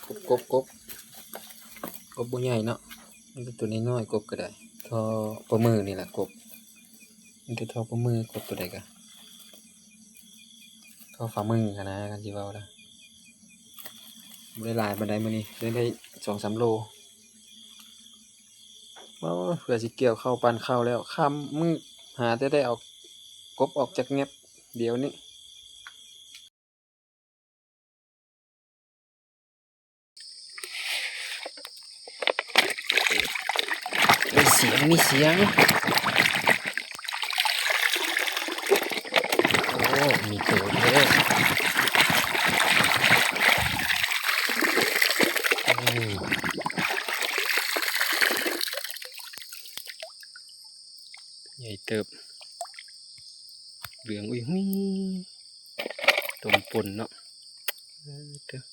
ກົບ ກົບ ກົບ ກົບບໍ່ໃຫຍ່ເນາະ ມີແຕ່ໂຕນ້ອຍໆ ກົບກໍໄດ້ ທໍ່ປາມືນີ້ແຫຼະກົບ ມີແຕ່ທໍ່ປາມື ກົບໂຕໃດກໍທໍ່ຝ່າມືຫັ້ນນະ ຄັນຊິເວົ້ານະ ບໍ່ໄດ້ຫຼາຍປານໃດມື້ນີ້ ໄດ້ ໄດ້ສອງສາມໂລ. ໂອ້ ເພື່ອຊິກ່ຽວເຂົ້າ ປັ້ນເຂົ້າແລ້ວ ຄ່ຳມືດ ຫາແຕ່ໄດ້ເອົາກົບອອກຈັກແງບດຽວນີ້. ມີສຽງ ມີສຽງ ໂອ້ ມີໂຕແທ້ ໂອ້ ໃຫຍ່ເຕີບ ເຫຼືອງອຸ້ຍຫຸຍ ຕົມປົ່ນເນາະ ເອີ ເຕີບ.